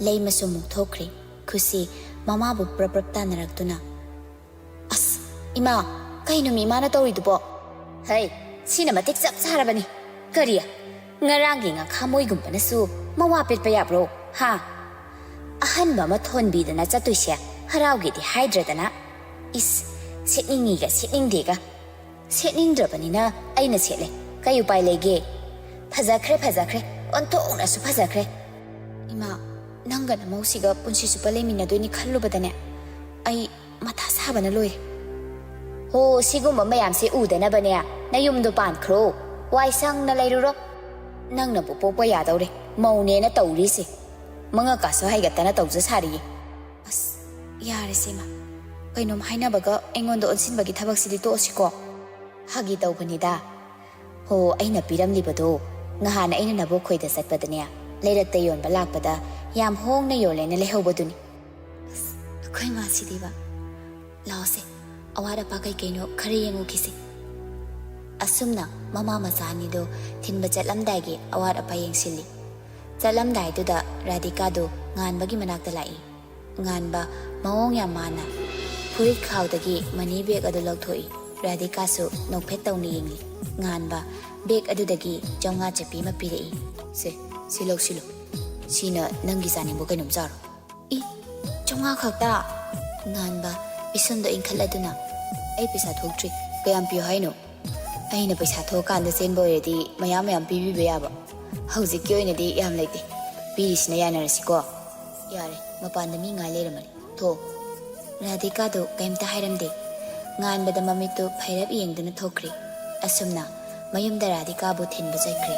ꯂꯩꯃꯁꯨ ꯑꯃꯨꯛ ꯊꯣꯛꯈ꯭ꯔꯦ꯫ ꯈꯨꯁꯤ ꯃꯃꯥꯕꯨ ꯄ꯭ꯔꯞ ꯄ꯭ꯔꯞ ꯇꯥꯟꯅꯔꯛꯇꯨꯅ, "ꯑꯁ, ꯏꯃꯥ, ꯀꯩꯅꯣ ꯃꯤ ꯏꯃꯥꯅ ꯇꯧꯔꯤꯗꯨꯕꯣ? ꯍꯩ, ꯁꯤꯅ ꯃꯇꯤꯛ ꯆꯞ ꯆꯥꯔꯕꯅꯤ꯫ ꯀꯔꯤ? ꯉꯔꯥꯡꯒꯤ ꯉꯥꯈꯥ ꯃꯣꯏꯒꯨꯝꯕꯅꯁꯨ ꯃꯋꯥ ꯄꯦꯠꯄ ꯌꯥꯕ꯭ꯔꯣ? ꯍꯥ? ꯑꯍꯟꯕ ꯑꯃ ꯊꯣꯟꯕꯤꯗꯅ ꯆꯠꯇꯣꯏꯁꯦ ꯍꯔꯥꯎꯒꯦꯗꯤ ꯍꯥꯏꯗ꯭ꯔꯗꯅ꯫ ꯏꯁ, ꯁꯦꯠꯅꯤꯡꯉꯤꯒ ꯁꯦꯠꯅꯤꯡꯗꯦꯒ꯫ ꯁꯦꯠꯅꯤꯡꯗ꯭ꯔꯕꯅꯤꯅ ꯑꯩꯅ ꯁꯦꯠꯂꯦ꯫ ꯀꯩ ꯎꯄꯥꯏ ꯂꯩꯒꯦ? ꯐꯖꯈ꯭ꯔꯦ, ꯐꯖꯈ꯭ꯔꯦ, ꯑꯣꯟꯊꯣꯛꯅꯁꯨ ꯐꯖꯈ꯭ꯔꯦ꯫ ꯏꯃꯥ, ꯅꯪꯒ ꯅꯃꯧꯁꯤꯒ ꯄꯨꯟꯁꯤ ꯆꯨꯞꯄ ꯂꯩꯃꯤꯟꯅꯗꯣꯏꯅꯤ ꯈꯜꯂꯨꯕꯗꯅꯦ ꯑꯩ ꯃꯊꯥ ꯁꯥꯕꯅ ꯂꯣꯏꯔꯦ꯫ ꯍꯣ, ꯁꯤꯒꯨꯝꯕ ꯃꯌꯥꯝꯁꯦ ꯎꯗꯅꯕꯅꯦ ꯅꯌꯨꯝꯗꯣ ꯄꯥꯟꯈ꯭ꯔꯣ꯫ ꯋꯥꯏ ꯁꯪꯅ ꯂꯩꯔꯨꯔꯣ꯫ ꯅꯪꯅꯕꯨ ꯄꯣꯛꯄ ꯌꯥꯗꯧꯔꯦ꯫ ꯃꯧꯅꯦꯅ ꯇꯧꯔꯤꯁꯦ꯫ ꯃꯉꯛꯀꯥꯁꯨ ꯍꯥꯏꯒꯠꯇꯅ ꯇꯧꯖ ꯁꯥꯔꯤꯌꯦ꯫ ꯑꯁ, ꯌꯥꯔꯦꯁꯦ ꯏꯃꯥ꯫ ꯀꯩꯅꯣꯝ ꯍꯥꯏꯅꯕꯒ ꯑꯩꯉꯣꯟꯗ ꯑꯣꯟꯁꯤꯟꯕꯒꯤ ꯊꯕꯛꯁꯤꯗꯤ ꯇꯣꯛꯑꯁꯤꯀꯣ꯫ ꯐꯥꯒꯤ ꯇꯧꯕꯅꯤꯗ꯫ ꯍꯣ, ꯑꯩꯅ ꯄꯤꯔꯝꯂꯤꯕꯗꯣ ꯉꯍꯥꯟ ꯑꯩꯅ ꯅꯕꯣꯛ ꯈꯣꯏꯗ ꯆꯠꯄꯗꯅꯦ, ꯂꯩꯔꯛꯇ ꯌꯣꯟꯕ ꯂꯥꯛꯄꯗ ꯌꯥꯝ ꯍꯣꯡꯅ ꯌꯣꯜꯂꯦꯅ ꯂꯩꯍꯧꯕꯗꯨꯅꯤ꯫ ꯑꯁ, ꯑꯩꯈꯣꯏ ꯃꯥꯁꯤꯗꯤꯕ꯫ ꯂꯥꯛꯑꯣꯁꯦ, ꯑꯋꯥꯠ ꯑꯄꯥ ꯀꯩ ꯀꯩꯅꯣ ꯈꯔ ꯌꯦꯡꯉꯨꯈꯤꯁꯦ꯫ ꯑꯁꯨꯝꯅ ꯃꯃꯥ ꯃꯆꯥ ꯑꯅꯤꯗꯣ ꯊꯤꯟꯕ ꯆꯠꯂꯝꯗꯥꯏꯒꯤ ꯑꯋꯥꯠ ꯑꯄꯥ ꯌꯦꯡꯁꯤꯜꯂꯤ꯫ ꯆꯠꯂꯝꯗꯥꯏꯗꯨꯗ ꯔꯥꯙꯤꯀꯥꯗꯨ ꯉꯥꯟꯕꯒꯤ ꯃꯅꯥꯛꯇ ꯂꯥꯛꯏ꯫ ꯉꯥꯟꯕ ꯃꯑꯣꯡ ꯌꯥꯝ ꯃꯥꯟꯅ ꯐꯨꯔꯤꯠ ꯈꯥꯎꯗꯒꯤ ꯃꯅꯤ ꯕꯦꯒ ꯑꯗꯨ ꯂꯧꯊꯣꯛꯏ꯫ ꯔꯥꯙꯤꯀꯥꯁꯨ ꯅꯣꯛꯐꯦꯠ ꯇꯧꯅ ꯌꯦꯡꯂꯤ꯫ ꯉꯥꯟꯕ ꯕꯦꯒ ꯑꯗꯨꯗꯒꯤ ꯆꯥꯝꯃꯉꯥ ꯆꯠꯄꯤ ꯑꯃ ꯄꯤꯔꯛꯏ꯫ "ꯁꯦ, ꯁꯤ ꯂꯧꯁꯤꯜꯂꯨ꯫ ꯁꯤꯅ ꯅꯪꯒꯤ ꯆꯥꯅꯤꯡꯕ ꯀꯩꯅꯣꯝ ꯆꯥꯔꯣ꯫" "ꯏ, ꯆꯥꯝꯃꯉꯥ ꯈꯛꯇ?" ꯉꯥꯟꯕ ꯄꯤꯁꯨꯝꯗꯣ ꯏꯟꯈꯠꯂꯗꯨꯅ, "ꯑꯩ ꯄꯩꯁꯥ ꯊꯣꯛꯇ꯭ꯔꯤ꯫ ꯀꯌꯥꯝ ꯄꯤꯌꯨ ꯍꯥꯏꯅꯣ?" "ꯑꯩꯅ ꯄꯩꯁꯥ ꯊꯣꯛꯑꯀꯥꯟꯗ ꯆꯦꯟꯕ ꯑꯣꯏꯔꯗꯤ ꯃꯌꯥꯝ ꯃꯌꯥꯝ ꯄꯤꯕꯤꯕ ꯌꯥꯕ꯫ ꯍꯧꯖꯤꯛꯀꯤ ꯑꯣꯏꯅꯗꯤ ꯌꯥꯝ ꯂꯩꯇꯦ꯫ ꯄꯤꯔꯤꯁꯤꯅ ꯌꯥꯅꯔꯁꯤꯀꯣ꯫ ꯌꯥꯔꯦ, ꯃꯄꯥꯟꯗ ꯃꯤ ꯉꯥꯏ ꯂꯩꯔꯝꯃꯅꯤ꯫ ꯊꯣꯛꯑꯣ꯫" ꯔꯥꯙꯤꯀꯥꯗꯨ ꯀꯩꯝꯇ ꯍꯥꯏꯔꯝꯗꯦ꯫ ꯉꯥꯟꯕꯗ ꯃꯃꯤꯠꯇꯨ ꯐꯩꯔꯞ ꯌꯦꯡꯗꯨꯅ ꯊꯣꯛꯈ꯭ꯔꯦ꯫ ꯑꯁꯨꯝꯅ ꯃꯌꯨꯝꯗ ꯔꯥꯙꯤꯀꯥꯕꯨ ꯊꯤꯟꯕ ꯆꯠꯈ꯭ꯔꯦ꯫